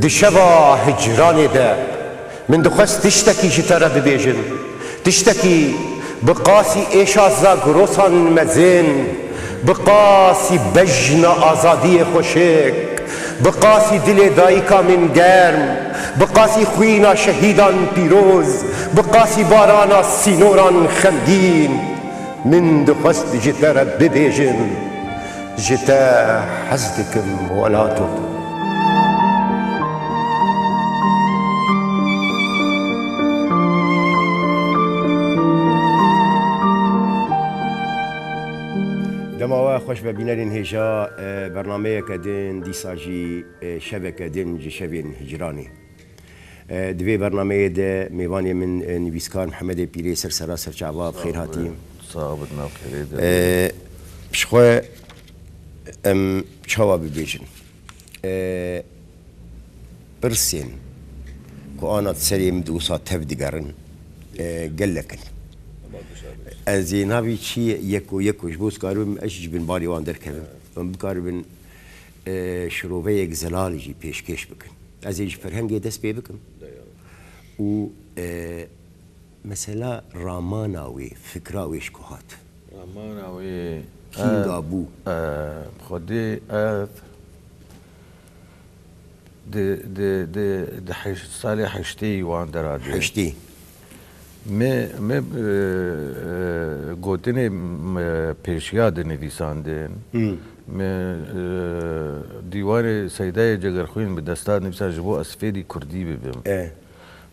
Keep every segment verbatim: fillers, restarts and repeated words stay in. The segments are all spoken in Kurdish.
Di şeva hicranê de min dixwest tiştekî ji te re bibêjim. Tiştekî bi qasî êşa Zagrosan mezin, bi qasî bejna azadiyê xweşik, bi qasî dilê dayika min germ, bi qasî xwîna şehîdan pîroz, bi qasî barana sînoran xemgîn, min dixwest ji te re bibêjim. Ji te hez dikim welato. Dema we xweş be bînerên hêja, e, bernameyeke din, dîsa jî, e, şeveke din ji şevên hicranê. E, di vê bernameyê de mêvanê min, e, nivîskar Mihemedê Pîrê, ser sera ser çava, bi xêr hatî. Sax be, di nav xêrê de. E, ji xwe em çawa bibêjin? E, pirsên ku ana di serê min de wisa tev digerin, e, gelek in. Ez ê navê çi yeko yeko ji bo ez karibim ez jî ji bin balê wan derkevim. Em bikaribin, e, şiroveyek zelal jî pêşkêş bikin. Ez ê ji ferhengê dest pê bikim. Û, e, mesela ramana wê, fikra wê ji ku hat? Ramana wê, Kînga e, bû? E, xwedê ev di, di, di, di heş-, salê heştê wan deradê. Heştê. Me, me, e, e, gotinê, me, pêşiya dinivîsandin. Hmm. Me, e, dîwarê Seydayê Cegerxwîn bi desta nivîsa ji bo ez fêrî kurdî bibim. E.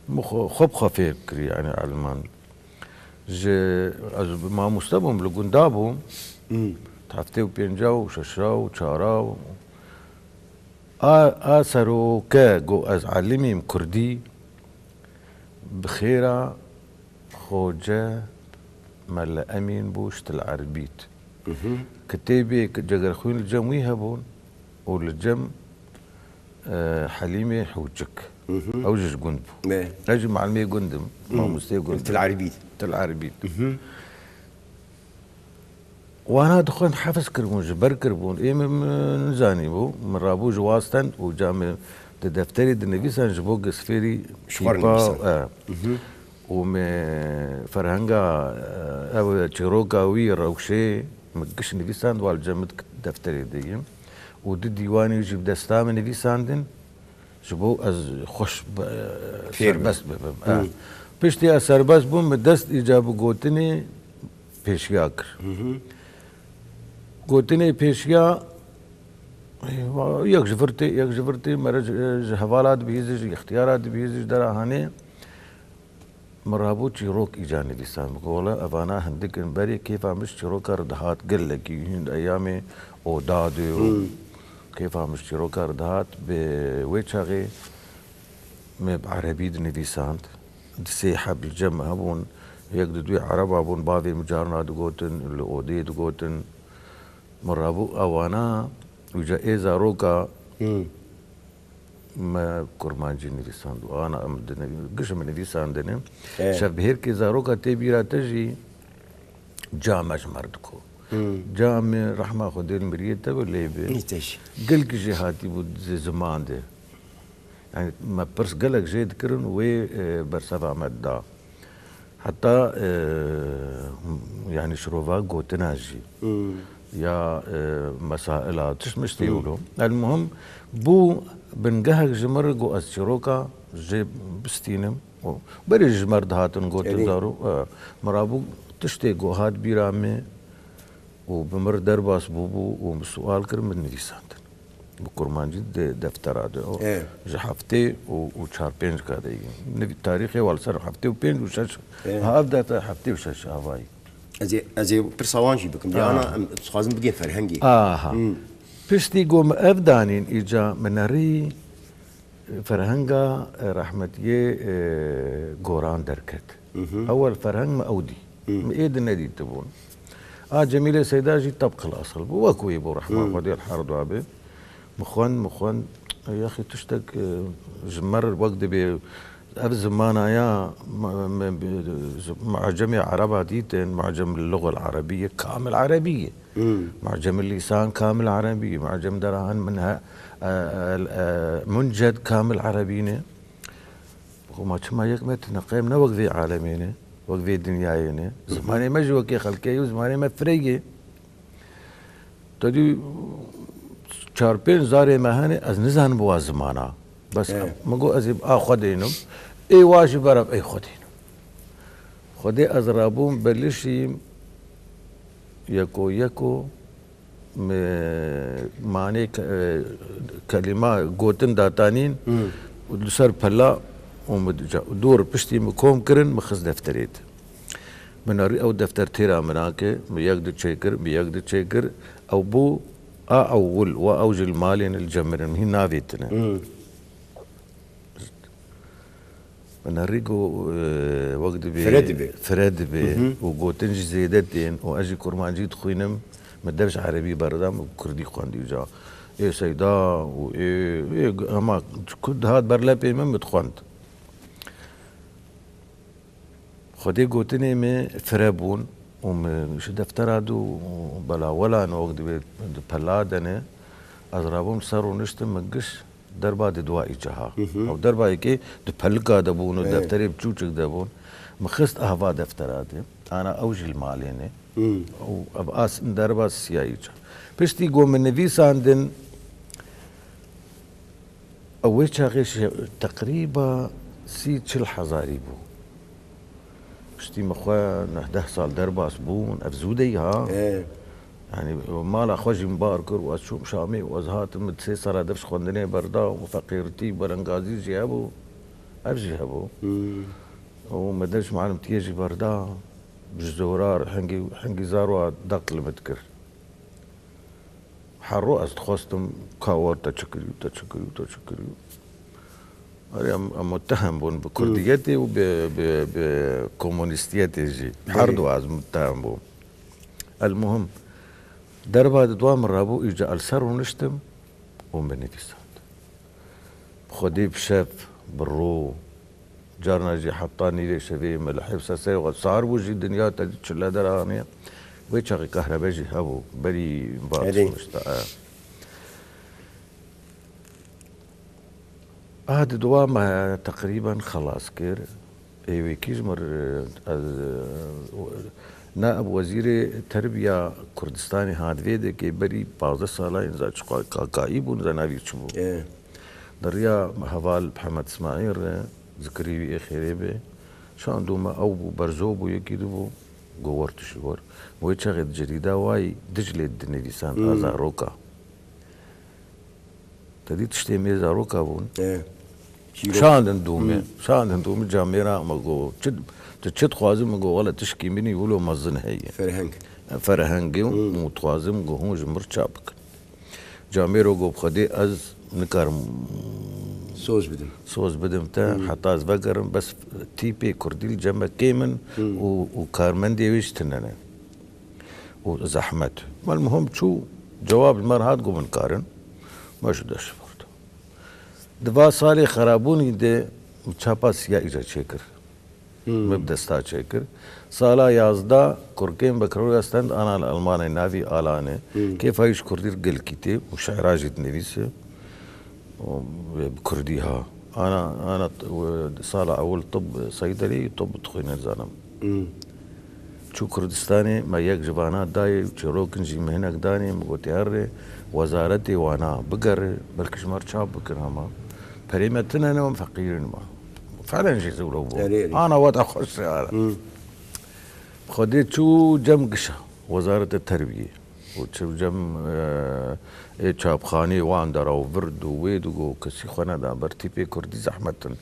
Min xwe, xwe bi xwe fêr kirî, yanî elman. Ji, ez mamoste bûm, li gunda bûm. Hmm. Heftê û pênca û şeşa û çara û a, a seroke got ez elimîm kurdî, bi xêra Xoce Mele Emîn bû ji Til Erbîd. Mhm. Kitêbê Cegerxwîn li cem wî hebûn û li cem, e, Helîmê Hûçik. Mhm. Ew jî ji gund bû. Ne. Ez jî malimê gund im, Mhm. mamosteyê gund im. Til Erbîd. Til Erbîd. Mhm. Wana dixwend hefiz kiribûn, ji ber kiribûn. Ê min, min nizanîbû. Min rabû ji wa stend û ca min di defterê dinivîsan ji bo gesfêrî Ji xwe re tîpa, nivîsan. e. Mhm. Û min ferhenga, e, ev çîroka wî rewşê min giş nivîsand, wa li cem min di defterê de ye. Û di dîwanê wî jî bi desta min nivîsandin. Ji bo ez xweş be, Fêr be. serbest bibim. Hmm. E. Piştî ez serbest bûm, min dest îca bi gotinê pêşiya kir. Hı hı. Gotinê pêşiya, yek ji vir tê, yek ji vir tê, mere ji, ji hevala dibihîzî, ji îxtiyara dibihîzî, ji dera hanê. Min rabû çîrok îca nivîsan. Min got, wele evana hindik in. Berê kêfa min ji çîroka re dihat gelekî. Hîn eyamê oda de û Hmm. kêfa min ji çîroka re dihat. Bi wê çaxê me bi erebî dinivîsand. Di sê heb li cem hebûn. Yek di duyê ereba bûn. Bavê min carna digotin, li odê digotin. Min rabû ewana, wîca ê zaroka Hmm. me kurmancî nivîsand û ana em dinivî-, giş min nivîsandine. E. Şevbihêrkê zaroka tê bîra te jî ca me ji mer diko. Hmm. Ca me rehma Xwedê li miriyê te be lê be. Nî te jî. Gelkî jê hatîbû di ziman de. Yani me pirs gelek jê dikirin wê, e, berseva me dida. Heta, e, yani şirova gotina jî. Hmm. Ya, e, mesaila, tişt mişt tê Hmm. wilo. El muhim bû bingehek ji min re got ez çîroka jê bistînim. Û berê ji mer dihatin gotin Erê. zaro, e, min rabû tiştê got hat bîra me û bi mir derbas bûbû û min sual kir, min nivîsandin. Bi kurmancî di deftera de. O E. ji heftê û, û çar pênc ka de yî. Nivî-, tarîxê wa li ser heftê û pênc û şeş. E. Ha, ev defter heftê û şeş avayî. Ez ê, ez ê pirsa wan jî bikim. Dê Aha. ana em dixwazin bigên ferhengê. Aha. Hmm. Piştî ku min ev danîn îca min nerî ferhenga, e, rehmetiyê, e, Goran derket. Mhm. Ewel ferheng min ew dî. Mhm. Min ê di nedîtibûn. A Cemîlê Seyda jî tebq el asıl bû. Wek wê bû rehma Mhm. Xwedê li her dua be. Min xwend, min xwend. Yaxî tiştek, e, ji me re wek dibê Ev zimana ya, me, me, mu'cemê ereba dîtin, mu'cem lugal erebiyye, kamil erebiyye. Mu'cem lisan kamil erebiyye, mu'cem derahan min he, e, e, e, munced kamil erebî ne. Xwe ma çima yek me tine qeyem ne wek vê alemê ne, wek vê dinyayê ne. Zimanê me jî wekê xelkê ye û zimanê me fireyê. Te dî çar pênc zarê me hene, ez nizanim bi wa zimana. Bes He. min got, ez ê a Xwedê nim, ê wa jî berev ey Xwedê nim. Xwedê ez rabûm belişîm yeko yeko me manê ke-, e, kelîma gotin datanîn û li ser pela û min ca-, dor piştî min kom kirin, min xist defterê de. Min erî ew defter têra min ake, min yek du çêkir, min yek du çêkir, ew bû a ewil, wa ew ji li malê ne li cem min in, hîn navêtine. Min herî got, e, wek dibê Fire dibe. fire dibe û gotin jî zêde tên û ez jî kurmancî dixwînim, min dev ji erebî berda, min kurdî xwendî ca. Ê Seyda û ê, ê, hema ku dihat ber lepê min, min dixwend. Xwedê gotinê me fire bûn û min ji deftera dû bela welan wek dibê di pela de ne. Ez rabûm ser rûniştim, min giş derba di dua îcaha. Ew derba yekê di pelika de bûn û Ê. defterê biçûçik de bûn. Min xist ahva deftera de. Ana ew jî li malê ne. Û ev as derba siya îca. Piştî ku min nivîsandin, Ew wê çaxê şi-, teqrîba sî çil hezarî bû. Piştî min xwe neh deh sal derbas bûn, ev zû de yî ha. Ê. Yanî mala xwe jî min bar kir û ez çûm Şamê û ez hatim, min sê sala dev ji xwendinê berda û feqîrtî û belengazî jî hebû. Ev jî hebû. Hmm. Û min dev ji malimtiyê jî berda, ji zorar hingî, hingî zar wa deq li min dikir. Her ro ez dixwestim ka wer te çi kirî, te çi kirî, te çi kirî. Erê em, em mutehem bûn bi kurdiyetê û bi, bi, bi komunîstiyetê jî. Her Belê. du ez mutehem bûm. El muhim, derba di dua min rabû, îca el ser rûniştim û min nivîsand. Xwedê bi şev, bi ro, Carna jî heta nîvê şevê me li hêvsa serê xwe sar bû jî dinya te çile deraniye. Wê çaxê kahrebe jî hebû. Berî va Erê. sonuçta, e. A di dua me teqrîben xelas kir. Ê wekî ji mir, ez, ne ev wezîrê terbiya Kurdistanê hat vê dekê berî pazdeh sala in za çiqa kakayî bûn, za navî çi bû. E. Di riya heval Mihemed Îsmaîl re, zikrî wî ê xêrê be, şandû me ew bû, berzo bû, yekî dibû, go wer tu jî wer. Wê çaxê di cerîda wayî Diclê dinivîsand, Hmm. a zaroka. Te dî tiştê me zaroka bûn. E, çîrok. Şandin dûmê, Hmm. şandin dûmê camêra me go, çi, tu çi dixwazî, min go, wele tişkî min î wilo mezin heye. Ferheng. Ferhengê Hmm. û dixwazim go hûn ji mir çap bikin. Camêro got, bi Xwedê ez nikarim Soz bidim. soz bidim te, Hmm. heta ez vegerim, bes tîpê kurdî li cem me kêm in Hmm. û, û karmendê wê jî tune ne. Û zehmet. Mal muhim çû, cewab ji me re hat, got, min karin. Me ji dest ji vir da. Di va salê xerabûnî de çapa siya îca çêkir. Hmm. Me bi desta çêkir. Sala yazdeh kurkên Bekroya Stend ana li Elmanê navî Alane. Hmm. Kêfa wî ji kurdî re gelkî tê û şi'ra jî dinivîse. Û bi kurdî ha. Ana, ana t-, we sala ewil tib seydelî, tib dixwîne zanim. Hmm. Çû Kurdistanê me yek ji vana dayê û çîrokin jî me hinek danê, min gotê herê wezaretê wana bigere, belkî ji me re çap bikin hema. Perê me tine ne, em feqîrin me. Felen jî zûlo bû. Erê, erê. Ana weta xweş re ara. Hmm. Xwedê çû cem gişa, wezarete terbiyê. Û çi cem, e, ê çapxanê wan dera û vir dû wê dû go kesî xwe neda ber tîpê kurdî zehmet in.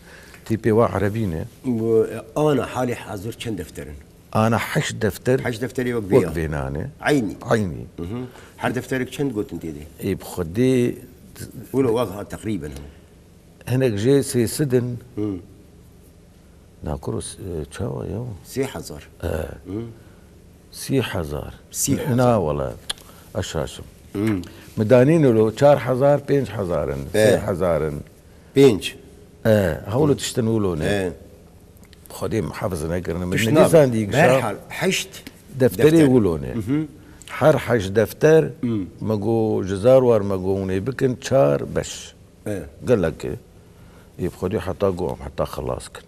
Tîpê wa erebî ne. Bu, e, ana halê hazir çend defter in? Ana heşt defter Heşt defterê wek vê wek ya. vê nane. Eynî. Eynî. Hı hı. Her defterek çend gotin tê de? Ê bi Xwedê Wilo wek ha teqrîben hema. Hinek jê sê sed in. Hı. Nakuro s-, e, çawa ya? Sê hezar. E. Hı. Sî hezar. Sî hezar. Na wala. Aşaşim. Hı. Mi danîn lo çar hezar, pênc hezar in. E. Sê hezar in. Pênc. E, hewlo tiştin wilo ne. E. Xwedê muhafiz nekirine. Min Tişt nivîsandî nabe. Bi her gişa hal, heşt defterê defter. Wilo ne. Mhm. Her heşt defter, Hmm. me got ji zarwar me got hûn ê bikin çar beş. E. Gelek e. Ê bi Xwedê heta got em heta xilas kin.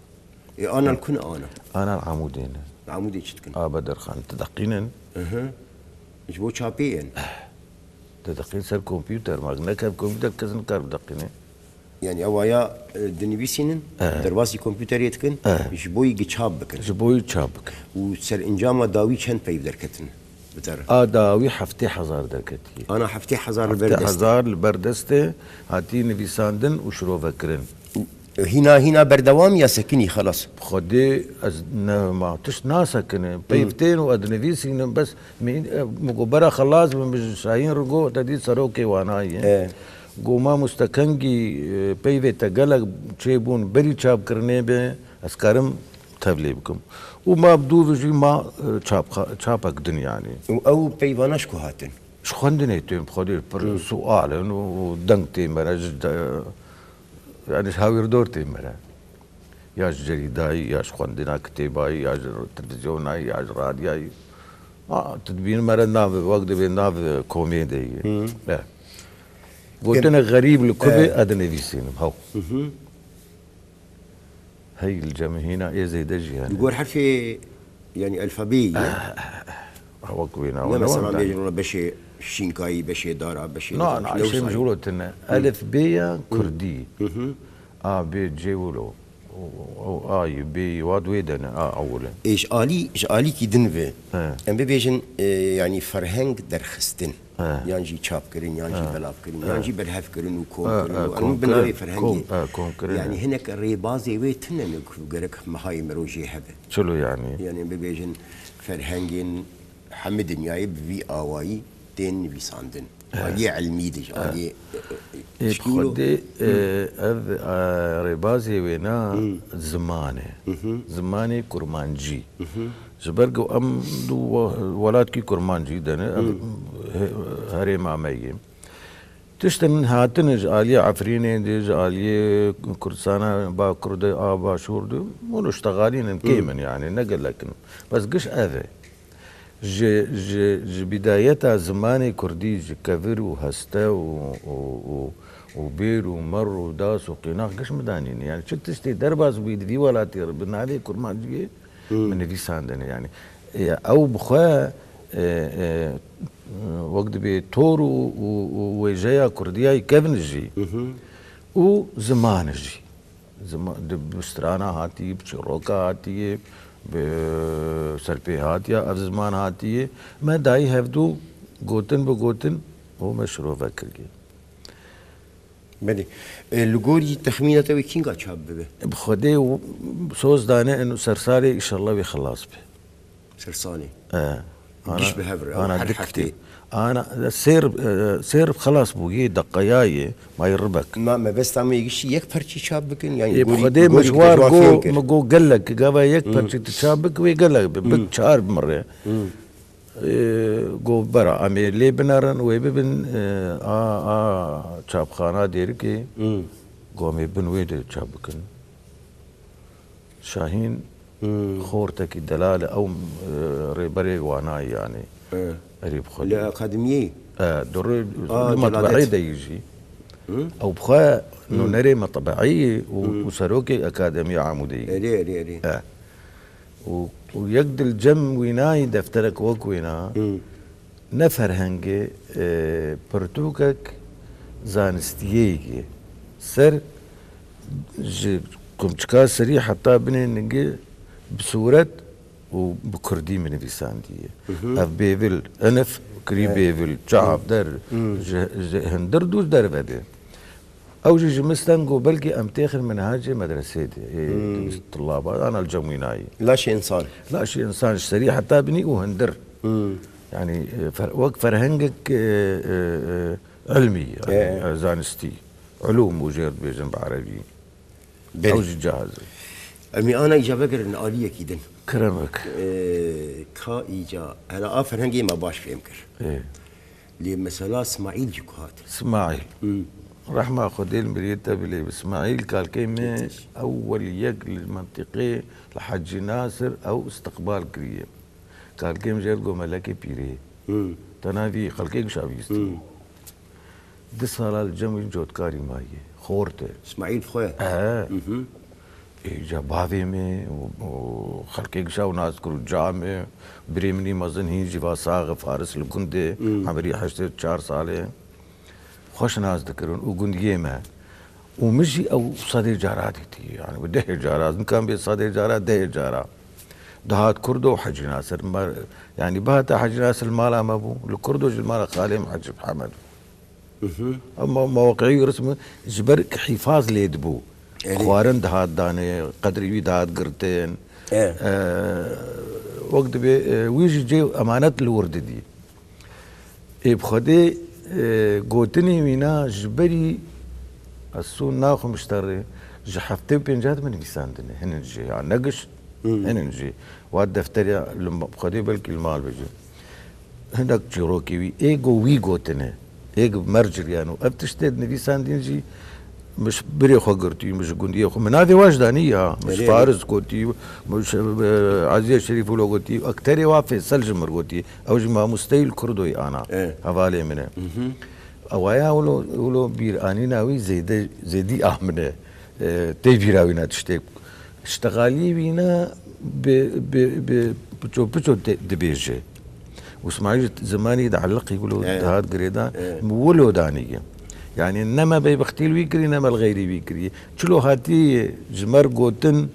Ê, ana li ku ne ana? Ana li Amûdê ne. Li Amûdê çi dikin? A Bedirxan, dideqînin. Aha. Ji bo çapê yên? Dideqîn ser kompûter, ma neke kompûter kes nikar bideqîne. Yani ewa ya, e, dinivîsînin, Eh. derbasî kompûterê dikin, Eh. ji bo yî gi çap bikin. Ji bo yî çap bikin. Û serencama dawî çend peyv derketin? Bi te re. A dawî heftê hezar derketiye. Ana heftê hezar li ber dest e. Heftê hezar li ber dest e, hatî nivîsandin û şirovekirin. Hîna, hîna berdewam ya sekinî xelas? Xwedê ez ne, ma tişt nasekine. Peyv Hmm. tên û ez dinivîsînim, bes min, e, min got, bera xelas bim, min ji Şahîn re got, te dî serokê wanayê. E. Got, mamoste kengî, e, peyvê te gelek çêbûn, berî çapkirinê be, ez karim tevlê bikim. Û ma bi dû vijî ma, e, çap-, çapek din yanî. Û ew peyvana ji ku hatin? Ji xwendinê tên, bi Xwedê pir Hmm. sual in û, û deng tê me re, ji de, yanî ji hawirdor tê me re. Ya ji cerîdayî, ya ji xwendina kitêbayî, ya ji televîzyonayî, ya ji radyayî. Ha, tu dibînî me re nav, wek dibê nav komê de yî. Hı. E. Gotine xerîb li ku be, e, ez dinivîsînim, hew. Hı hı. Hey, li cem hîna ê zêde jî hene. Li gor herfê, yani alfabeyê ye. Ha, wek wêna, ne wêna mesela wenda. Bêjin wela beşê şînkayî, beşê dara, beşê Na, na, nexweşayî. Şêm ji wilo tune. Hı. Elif bê ya Hı. Kurdî. Hı hı. A, B, C wilo. O, o, A yî, B yî, wat wê de ne, A ewil e. Ê, ji alî, ji alîkî din ve. He. Em bibêjin, e, yani ferheng derxistin. He. Yan jî çapkirin, yan jî He. belavkirin, He. yan jî berhevkirin û He, komkirin he, û em komkirin. Bi navê ferhengê. Kom-, he, komkirin. Yani hinek rêbazê wê tune ne ku gerek mehayê mirov jê hebe. Çilo yani? Yani bibêjin ferhengên hemî dinyayê bi vî awayî tên nivîsandin. He. Aliyê ilmî de jî, He. aliyê, e, e, Ê, tişkî wilo. Xwedê, e, Hı. ev, e, rêbazê wêna Hı. ziman e. Hı hı. Zimanê kurmancî. Hı hı. Ji ber ku em du we-, welatkî kurmancî de ne, ev Hı. he-, herêma me yê. Tiştên hatine ji aliyê Efrînê de, ji aliyê Kurdistana Bakur de, a Başûr de, hûn ştexalînin Hı. kêm in yani, ne gelek in. Bes giş ev e. Ji, ji, ji bidayeta zimanê kurdî, ji kevir û heste û, û, û, û bêr û mer û das û qînax giş min danîne. Yani çi tiştê derbas bûyî di vî welatê re bi navê kurmanciyê Hmm. min nivîsandine yani. E, ew bi xwe, e, e, wek dibê tor û, û, û wêjeya kurdiyayî kevin jî Hı hı. û ziman jî. Zima-, di, bi strana hatiye, bi çîroka hatiye, bi serpêhatiya ev ziman hatiye. Me dayî hevdû gotin bi gotin û me şirove kiriye. Belê. E, li gorî texmîna te wê kînga çap bibe? Bi Xwedê û soz dane eno sersarê, înşallah wê xilas be. Sersanê. E, Giş ana, bi hev re, ana her dik heftê. Ana, sêr, e, sêr xelas bû, yê deqeyayê, may ribek. Ma mebesta me yê gişî yek perçî çap bikin, yani Ê, bi gorî, Xwedê gorî mi ji war go, fêm kir. Mi go gelek, gava yek Hmm. perçî tu çap bik, wê gelek bi, bik Hmm. çar bimire. Hmm. E, go bera, em ê lê binerin, wê bibin, e, a, a çapxana Dêrikê, Hmm. go em ê bin wê de çap bikin. Şahîn Hmm. xortekî delal e, ew, e, rêberê wanayî yani. E. Erê bi xwe Li de. Akademiyê? E, di rê, Aa, li matbeeyê Celadet. De yî jî. Hı? Ew bi xwe Hı. nûnerê matbeeyî û, Hı. û serokê Akademiya Amûdê yî. Erê, erê, erê. E. Û, û yek di li cem wînayî defterek wek wêna, Hı. ne ferhengê, e, pirtûkek zanistiyê ye. Ser ji qumçika serî heta binê ningê bi sûret û bi kurdî min nivîsandiye. Hı hı. Ev bêvil, enif kirî Evet. bêvil, çav, Hı. der, Hı. ji, ji hindir dûr derve de. Ew jî ji min stend got, belkî em têxin minhacê medresê de, ê, Hmm. tulaba, ana li cem wî nayê. Laşê însan. Laşê însan ji serî heta binî û hindir. Hmm. Yani, e, fer-, wek ferhengek, e, e, e, ilmî, yani, E. e, zanistî. Ulûm û jêr dibêjin bi erebî. Belê. Ew jî cihaz e. Em ê ana îca vegerin aliyekî din. Kiremek. E, ka îca, hela a ferhengê me baş fêm kir. E. Lê mesela Smaîl jî ku hat. Smaîl. Hmm. Rehma Xwedê li miriyê te bilê. Îsmaîl kalkê me ewwel yek li mentiqê li Hecî Nasir ew istiqbal kiriye. Kalkê min jê re got Melekê Pîrê. Hmm. Tena vî xelkê gişa bihîstî. Hmm. Du sala li cem wî cotkarî maye. Xort e. Îsmaîl bi xwe. He. Mhm. Ê, ca bavê min û, û xelkê gişa û nas kir û ca min. Birê min î mezin hîn jî va sax e, Faris li gund e. Hmm. Emerî heştê û çar sal e. Xweş nas dikirin û gundiyê me. Û min jî ew sedê cara dîtî. Yani bi dehê cara, ez nikan bê sedê cara, dehê cara. Dihat Kurdo û Hecî Nasir. Mer, yani bihata Hecî Nasir li mala me bû. Li Kurdo jî li mala xalê min Hecî Mihemed bû. Mhm. Ama mewqeyî resmi ji ber hîfaz lê dibû. Erê. Xwarin dihat danê, qedrî wî dihat girtin. E. E, wek dibê, e, wî jî cê emanet li wir didî. Ê bi Xwedê, e, gotinê wîna ji berî ez sûn naxim ji te rê, ji heftê û pênca de min nivîsandine. Hinin jê, ya ne giş, Hmm. hinin jê. Wa defteriya li ma-, bi Xwedê belkî li mal be jî. Hinek çîrokê wî, ê go wî gotine. Ê go mer ciryan û ev tiştê nivîsandin jî, min ji birê xwe girtî, min ji gundiyê xwe. Min navê wa ji danî ya, min ji Erê, erê. Faris gotî, min ji, e, Ezîz Şerîf wilo gotî, ekterê wa Fêsel ji mir gotî. Ew jî mamosteyî li Kurdoyê ana. E. Hevalê min e. Mhm. Ewaya wilo, wilo bîr anîna wî zêde, zêdî a min e. E, tê bîra wîna tiştê. Ştexaliyê wîna bi, bi, bi piço piço te, dibêje. Û Îsmaîl ji zimanî de eliqî wilo E. dihat girêdan. E. Wilo danî ye. Yani ne me beybextî li wî kirî, ne me li xeyrî wî kirî. Çilo hatî ji mer gotin,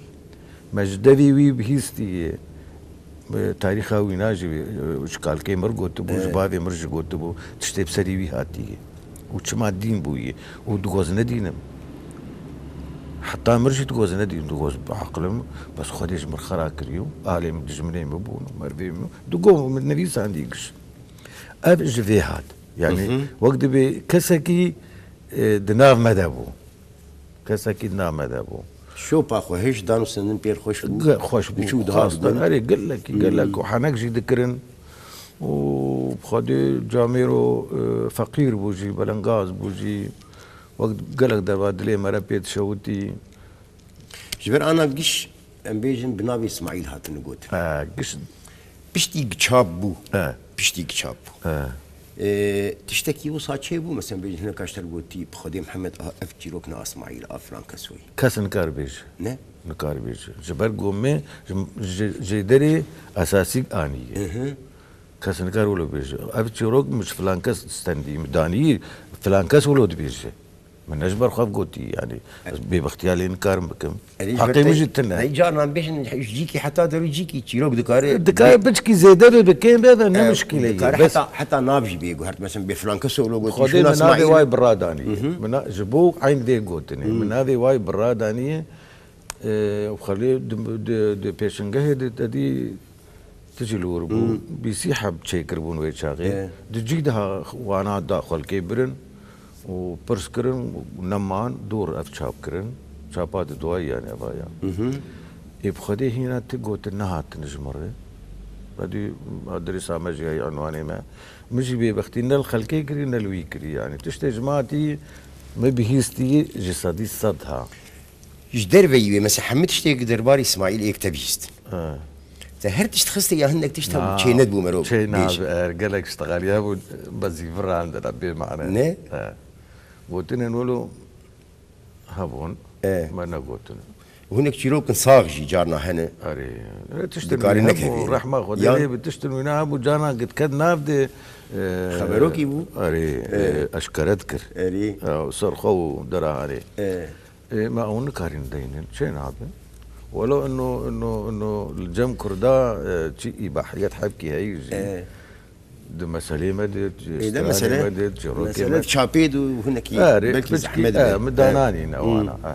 Me ji devê wî bihîstiye. Tarîxa wîna jî, ji kalkê mir gotibû, ji Evet. bavê mir jî gotibû, tiştê bi serî wî hatiye. Û çima dîn bûye. Û digoz nedînim. Heta mir jî digoz nedînim. Digoz bi aqlim, bes Xwedê ji mir xera kiriyo. Alê min dijminê min bûn, mervê min. Digo min nivîsandî giş. Ev ji vê hat. Yani, Hı hı. wek dibê kesekî, e, di nav me de bû. Kesekî di nav me de bû. Şopa xwe hêj dan û sendin pêr xweş bû. Ge-, xweş bû. Diçû dihat Xwestin, gund. Erê, gelekî, Hmm. gelek û henek jî dikirin. Û Xwedê camêro, e, feqîr bû jî, belengaz bû jî. Wek gelek deva dilê me re pê dişewitî. Ji ber ana giş, em bêjin, bi navê Îsmaîl hatine gotin. He, giş. Piştî çap bû. He. Piştî çap bû. He. Ee, tiştekî wisa çêbû, mesela bêjin, hinek ji te re gotî, bi Xwedê Mihemed, a, ev çîrok ne a Îsmaîl, a filan kesoyî. Kes nikar bêje. Ne? Nikar bêje. Ji ber ku me ji, ji, ji derê esasî aniye. Hı hı. Kes nikar wilo bêje. Ev çîrok min ji filan kes stendî, min danî, filan kes wilo dibêje. Min ne ji ber xwe gotî, yani, ez bêbextiya lê nikarim bikim. Erê, ji ber Heqê min te-, jî tune. Ney carnan bêjin, ji cîkî heta der û cîkî çîrok dikare Dikare bê- piçkî zêde be, bi kêm be, be, ne E, mişkîle ye. dikare Bes heta, heta nav jî bê guhert. Mesela bê filan keso lo gotî, Xwedê şûna min navê Îsmaîl. way bi radaniye. Mhm. Min na-, ji bo eyn dê gotine. Hmm. Min navê way bi radaniye. E, xelê di, di, di pêşengehê de te dî Ti jî li wir bû. Hmm. Bîsî heb çêkiribûn wê çaxê. Ê. Di cî de ha wana da xelkê birin û pirs kirin û neman dor ev çap kirin. Çapa di duayî yani eva ya. Mhm. Ê bi Xwedê hîna ti gotin nehatin ji min re. Bedî adresa me jî heye, unwanê me. Min jî bêbextî ne li xelkê kirî ne li wî kirî yani. Tiştê ji me hatî, me bihîstî ji sedî sed ha. Ji derveyî wê, mesela hemû tiştê derbarê Îsmaîl êk te bihîstin. Ha. Te her tişt xistê ya hinek tişt hebû, Na, çê nedibû mero çê bêj. Nabe, er gelek ştexaliye hebû, bezî virandine, bê mane. Ne? Ha. Gotinên wilo hebûn, E. me negotin. Hinek çîrokin sax jî carna hene. Erê, e, tiştin Dikarî wî hebû, nekevî. rehma Xwedê Yan lê bi tiştin wîna hebû, carna gitket nav de, e, Xeberokî bû? Erê, E. e, eşkere dikir. Erê. E, ser xwe û dera herê. E. Ê, me ew nikarîn deynin, çê nabe. Welo ino, ino, ino li cem Kurda, e, çi îbahiyet hebkî heyî jî. E. Di meselê me de, Ê, de strana mesele, me de, çîrokê mesele me. çapê de û hinekî Erê, belkî piçkî, zehmet e, be. mi dananîne E. wana, Hmm.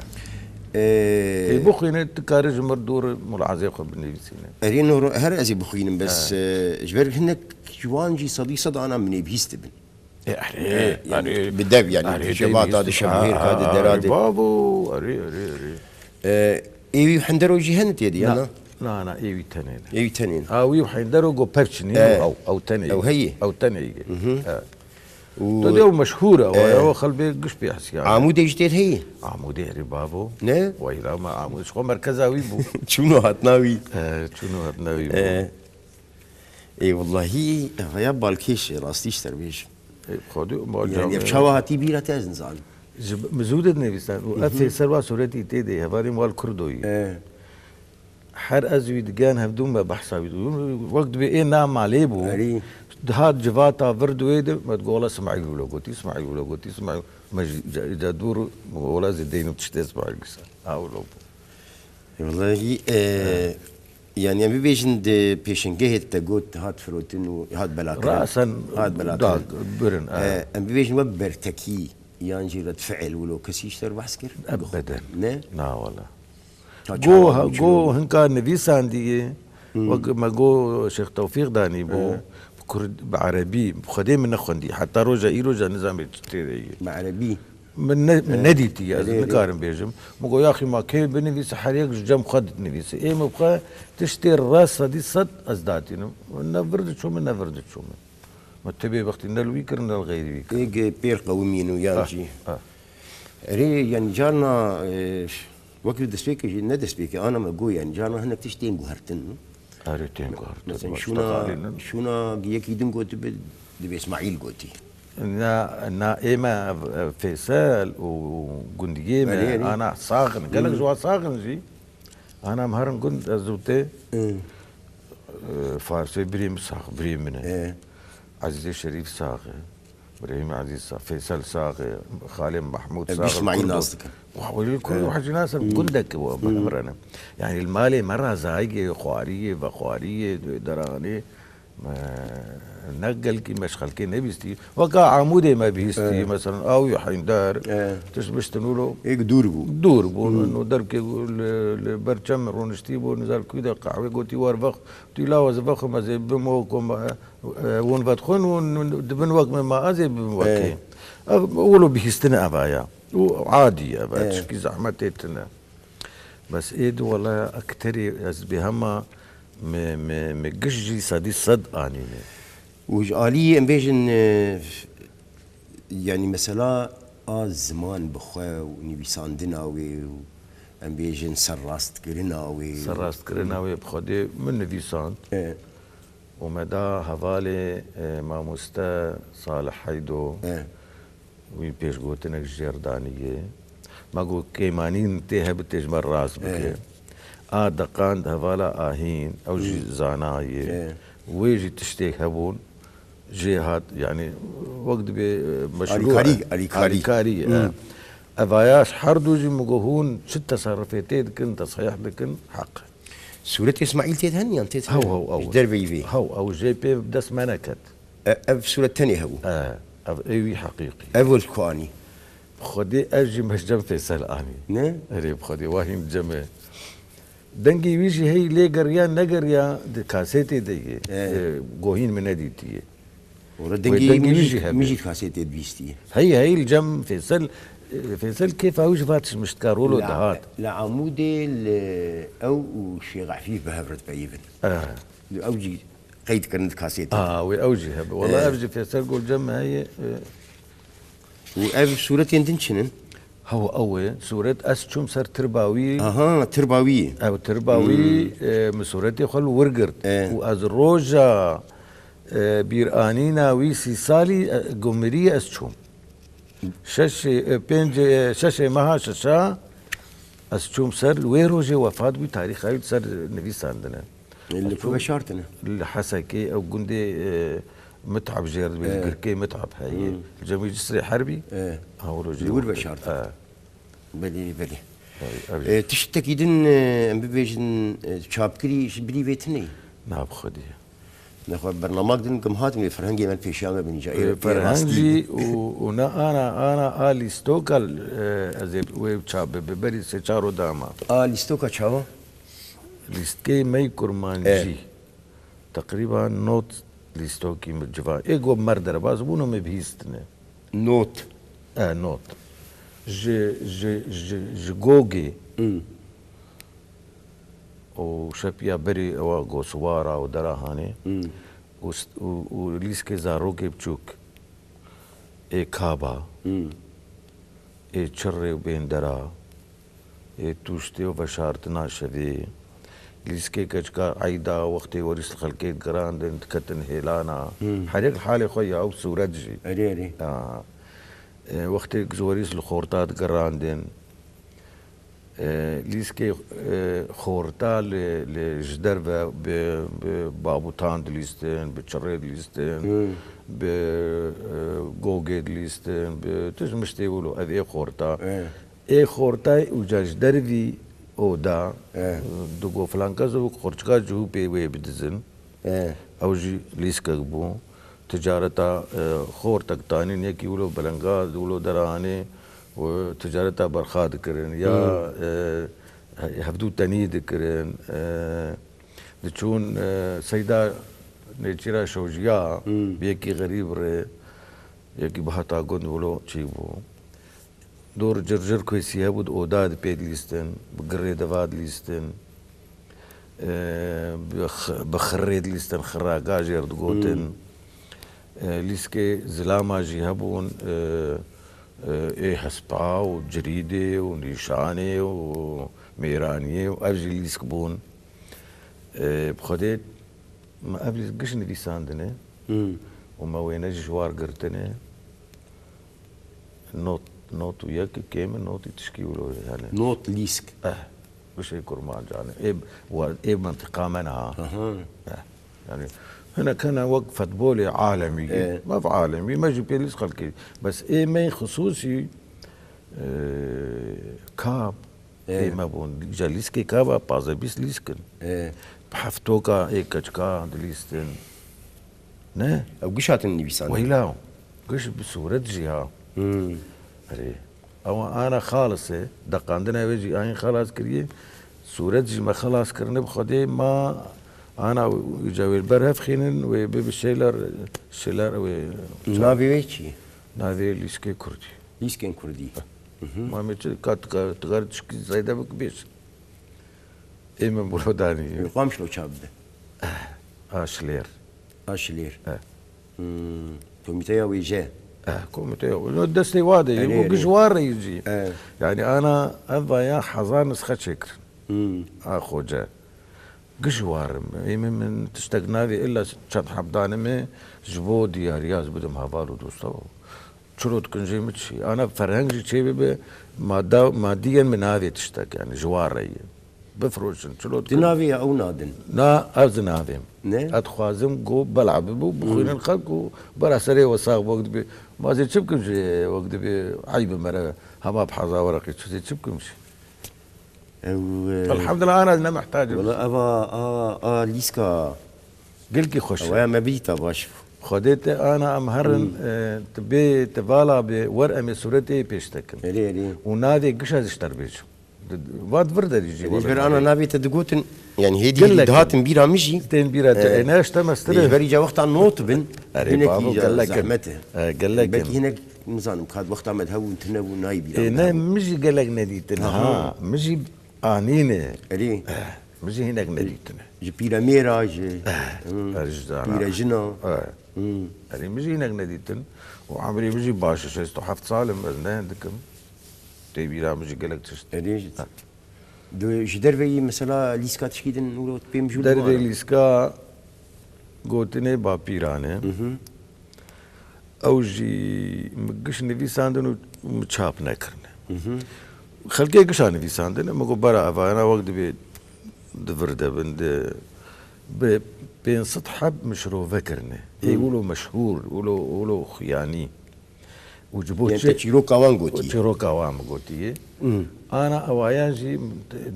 e. E. Ê, bixwîne, tu karî ji mir dûr mulazê xwe binivîsîne. Erê, no, her ez ê bixwînim, bes, E. e, ji ber hinek ji wan jî sedî sed ana min ê bihîst dibin. E, erê, E, yani erê. bi dev yani, Erê, di şevata, di dengî şevhêrka, di ha, dera, erê, di babo, erê, erê, erê. E, êwî hindero jî hene tê di, ya Na, na? na, na, êwî tenê ne. Êwî tenê ne. Ha, wî hindero go pevçinî, E, ew, ew tenê. ew heyî. Ew tenê ye. Mhm. E. Û tu de ew meşhûr e, e, ew xelbê giş pê hesiya. Amûdê jî tê heyî? Amûdê herî babo. Ne? Weyla me Amûd ji xwe merkeza wî bû. Çûno hatina wî. E, çûno hatina wî bû. E. Ê, wellahî, ev ya balkêş e, rastî ji te re bêjim. Ê, Xwedê, ma Yani, camê ev çawa hatî bîra te, ez nizanim. Ji, min zû de dinivîstan. Û ev Fêsel wa sûretî tê de, hevalên wal Kurdo yî. E. Her ez wî digen hevdû me behsa wî dû. Wek dibê ê na malê bû. Erî. Dihat civata vir di wê de, me digo, "Wela Smaîl wilo gotî, Smaîl wilo gotî, Smaîl." Me ji, ji, ji dûr, wela zêdeynim tiştê Smaîl gisa. Ha, wilo bû. Wellahî, e, yani em bibêjin di pêşengehê te got, hat firotin û hat belakirin. Rasen hat belakirin. Da, birin, e, e, em bibêjin wek bertekî, yan jî redfiil wilo kesî ji te re behs kir? Ebeden. Ne? Na wala. Ta Go, çawa ha, bû, çi go bû? Hinka nivîsandiye. Hmm. Wek me go Şêx Tewfîq danî bo. Hı. Bi kurd, bi erebî, bi xwedê min nexwendî. Heta roja îro jî nizamê çi tê de ye. Bi erebî? Min ne, min Hı. nedîtiye, ez Erê, erê. nikarim bêjim. Min go, "Yaxî ma kê binivîse, her yek ji cem xwe dinivîse." Ê min bi xwe tiştê rast sedî sed ez datînim. Ne vir diçû min, ne vir diçû min. Me tu bêbextî ne li wî kir, ne li xeyrî wî kir. Ê ge pêr qewimîn û yan Ha, jî. ha. Erê, yani carna, e, wekî destpêkê jî, ne destpêkê, ana me got, yani carna hinek tişt tên guhertin. Erê, tên guhertin. Mesela şûna, şûna yekî din gotibe, dibê Îsmaîl gotî. Na, na ê me, e, Fêsel û gundiyê me, Erê, erê. ana sax in. Gelek Hı. ji wan sax in jî. Ana em herin gund, ez û tê. Hı. E, Farsê birê min sax, birê min e. E. Ezîzê Şerîf sax e. Birahîm Ezîz sax, Fêsel sax e. Xalê Mehmûd Ev sax e. Îsmaîl Kurdo. nas dikin. Wa welî Kurdo E. hecî nas e, Hı. gundek e wa Hı. bi hev re ne. Yani li malê me re zayigê, xwariyê, vexwariyê, deranê, me ne gelkî me ji xelkê nebîstî. Weka Amûdê me bihîstî, E. mesela, Awî Heynder, E. tişt biştin wilo. Êk dûr bû. Dûr bû. Hı. No derkê li, li ber çem roniştî bû, nizar kû de qehwê gotî, "Wer vex." Tî lawa ez vexwim, ez ê bim wek me, e, hûn vedixwin, hûn dibin wek me, ma ez ê bim wekê. E. Ev, wilo bihîstin ev aya. Û adî ev, e, E. tişkî zehmetê tune. Bes ê di wela ekterê ez bê hema me, me, me giş jî sedî sed anîne. Û ji alî em bêjin, e, yani mesela a ziman bi xwe û nivîsandina wê û em bêjin serrastkirina wê û Serrastkirina wê bi Xwedê min nivîsand. E. Û me da hevalê, e, mamoste Salih Heydo. E. Wî pêşgotinek ji jêr danî yê. Me got, "Kêmanîn tê hebitê ji me rast bike." E. A deqand hevala Ahîn, ew jî Hmm. zana yê. E. Wê jî tiştê hebûn, jê hat, yani, wek dibê, e, meşru Alîkarî, e. alîkarî. Alîkarî, e. Hmm. Evaya ji her du jî min got, "Hûn çi teserrufê tê dikin, tesehîh dikin, heq." Sûretê Îsmaîl tê de hene yan tê de? Hew, hew, ew. Ji derveyî vê. Hew, ew jê pê bi dest me neket. E, ev sûret tenê hebû? E, ev ê wî heqîqî. Ev wek ku anî? Xwedê ev jî me ji cem Fêsel anî. Ne? Erê, bi Xwedê wa hîn cem e. Dengê wî jî hey lê geriya negeriya di kasetê de ye. E. E, gohîn min nedîtiye. Ora Wê dengê dengê wî wî jî jî hebe. Min jî kasetê bihîstiye. Hey, hey, li cem Fêsel, e, Fêsel kêfa wî ji va tişmiştka rolo dihat. Li Amûdê li ew û Şêx Efîf bi hev re dipeyivin. E. Ew jî qeyd kirin di kasetê. A, wê ew jî hebe. Wala E. ev jî Fêsel Gulcem me heye, e. Û ev sûretên din çi ne? Hew, ew ê, sûret ez çûm ser tirba wî. Aha, tirba wî. Ew tirba wî, Hmm. e, min sûretê xwe li wir girt. E. Û ez roja, e, bîranîna wî sî salî, e, gumirî ez çûm. Şeşê, e, pêncê, e, şeşê meha şeşa ez çûm ser, wê rojê wefat bû, tarîxa wî ser nivîsandine. Li ku veşartine? Li Hesekê ew gundê, e, Mit'ab jê re dibê, li E. Girkê Mit'ab heye. Hmm. Li cem wî cisrê herbî, E. ha, wilo jê Li wir wextê. veşartine. E. Belê, belê. Ev, ev E, tiştekî din, e, em bibêjin, e, çapkirî ji bilî vê tune ye? Na bi Xwedê. Nexwe bernamak din kim hatin wê ferhengê me pêşiya me binî ca. E, Ê, ê ferheng rastî jî bû. û, û ne ana, ana a lîstoka, e, ez ê wê çap bibe, berî sê çar ro dama. A lîstoka çawa? Lîstkê me yî kurmancî. E. Teqrîban not lîstokî min civa. Ê go mer derbas bûn û me bihîstine. Not. E, not. Ji, ji, ji, ji Gogê Hmm. û şepiya berî ewa Goswara û Derahanê Hmm. û st-, û, û lîskê zarokê biçûk. ê kaba, ê çirrê û bêndera, ê tûştê û veşartina şevê, lîskê keçika eyda wextê werîs li xelkê digirandin, diketin hêlana. Her yek li halê xwe ya û sûret jî. Erê, erê. Ya. E, wextê werîs li xorta digirandin, E, lîskê, e, xorta li, li ji derve bi, bi babûtan dilîstin, bi çirê dilîstin, bi, e, gogê dilîstin, bi tişt miştê wilo. Ev ê xorta. Ê xortayê û ca ji dervî oda, e, digo filan kes û xorçika cihû pê wê bidizin. Ew jî lîskek bû. Ticareta, e, xortek tanîn, yekî wilo belengaz, wilo derahanê û ticareta berxa dikirin. Ya, e, hevdû tenî dikirin. E, diçûn, e, seyda nêçîra şewjiya, bi yekî xerîb re, yekî bihata gund wilo çî bû. Dor circir ku hêsî hebû, di oda de pê dilîstin, bi girê deva dilîstin, e, bi x-, bi xirrê dilîstin, xirra gajê re digotin. E, lîskê zilama jî hebûn, e, e, ê hespa û cirîdê û nîşanê û mêraniyê û ev jî lîsk bûn. E, bi Xwedê me ev lîsk giş nivîsandine û me wêne ji ji war girtine. Not, not û yek kêm in, notî tişkî wilo hene. Not, lîsk. Eh, bişê kurmancanê. Ê, wa-, ê mentiqa me ne ha. Aha. Eh, yani, hinek hene wek fetbolê alemî. Eh. Maf alemî, me jî pê lîsk xelkê. Bes ê me xisûsî, e, kab, Ê. Ê me bûn. Îca lîskê kava pazdeh bîst lîsk in. Ê. Bi heftoka ê keçika dilîstin. Ne? Ew giş hatin nivîsandin. Weyla, giş bi sûret jî ha. Hmm. Erê. Ewa ana xalis e. Deqandina wê jî ayîn xelas kiriye. Sûret jî me xelas kirine bi Xwedê ma ana îca wê li ber hev xînin wê bibi şeyler, şeyler wê. Navê wê çi ye? Navê lîskê kurdî. Lîskên kurdî. Mhm. Ma me çi, ka tu ka, tu kar tişkî zeyde bik bêj. Ê min buro danî. Ê, xwe em şilo çav bide. Eh, a şilêr. A şilêr. Eh. Hmm, komîteya wêje. Eh, komîteya wêje. No destê wa de, erê, û erê. Giş wa re yî jî. Eh. Yani ana ev vaya hezar nisxe çêkirin. Hmm. A xoce. Giş war im. Ê min, min tiştek navê illa çend heb danime ji bo diyariya ez bidim heval û dosta. Çilo dikin jê min çi? Ana ferheng jî çê bibe, madda, madiyen min navê tiştek, yani ji war re ye. Bifroşin, çilo dikin. Di navê ya ew nadin? Na, ez di navê. Ne? Ez dixwazim ku bela bibo, bixwînin xelk û bera serê we sax bo, wek dibê. Ma zê çi bikim jê, wek dibê, eyb e mere, hema bi heza wereqê çi zê çi bikim jê? Ew, e, Elhamdulillah, ana ne mihtac im. Wala eva, a, a lîska. Gelkî xweş e. Ew ya me bîta baş. Xwedê te ana em herin, e, tu bê, tu vala bê, wer em ê sûretê pêş te kin. Erê, erê. Û navê gişa ji ter bêjim. Di, va di vir derî jî. Erê, wala ji ber ana navê. Navê te digotin, yani hêdî gelek hêdî in. Dihatin bîra min jî. Tên bîra te, e, e, ne ji te mestir e. Ji ber îca wexta not bin, erê, hinekî babo, îca gelek in. Zehmet e. E, gelek in. Belkî hinek, nizanim, ka wexta me di hev û tune bû nayî bîra. E, min ne, hev û. Min jî gelek nedîtin, aha, ha. Min jî Anîne. Erê. Eh, min jî hinek nedîtine. Ji pîremêra, ji, eh, hmm, erê, ji dana. Pîrejina. Eh. Hmm. Erê, min jî hinek nedîtin. Û emrê min jî baş e, şêst û heft sal im, ez ne hindik im. Tê bîra min jî gelek tişt. Erê, ji, ha. Di, ji derveyî mesela lîska tişkî din û pê mijûl. Dervê lîska gotinê bapîran e. Mhm. Ew jî min giş nivîsandin û min çap nekirine. Mhm. Xelkê gişa nivîsandine, min got, bera evayana wek dibê di vir de bin, di, bi pênc sed heb min şirove kirine. Ê, hmm, wilo meşhûr, wilo, wilo xuyanî. Û ji bo, yani, çi te çîroka wan gotiye? Çîroka wan min gotiye. Hmm. Ana ewayan jî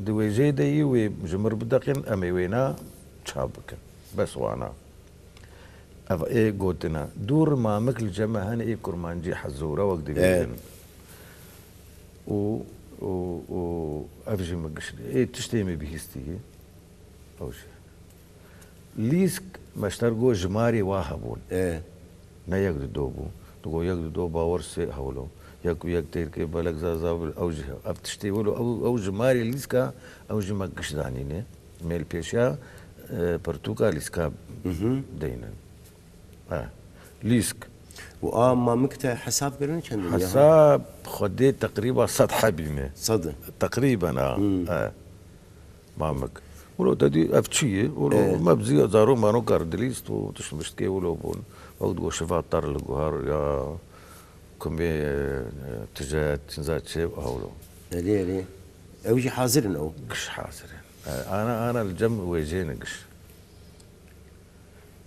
di wêjeyê de yî wê ji mir bideqin, em ê wêna çap bikin. Bes wana. Ev ê gotina. Dûr mamik li cem me hene ê kurmancî hezûra wek dibêjin. E. Û, û, û ev jî min gişt. Ê tiştê min bihîstiye. Ew jî. Lîsk me ji ter got jimarê wa hebûn. E. Ne yek di do bû. Digo yek di do bawer sê hewlo. Yek û yek têrkê belek zazav ew jî ev tiştê wilo. Ew, ew jimarê lîska ew jî me giş danîne. Mêlpêşiya, e, pirtûka lîska, mhm, deynin. E, lîsk. û a mamik te hesab kirin çend in ya? Hesab Xwedê teqrîba sed hebî me. Sed in. Teqrîben a. Hmm. E. Mamik. Wilo te dî ev çi ye? Wilo Evet. me bi zî zarok maroka re dilîst û tişt miştkê wilo bûn. Wek digo şiva tar li guhar ya kumê, e, tije, tinza çê, ha wilo. Erê, erê. Ew jî hazir in ew. Giş hazir in. E, ana, ana li cem wêjê ne giş.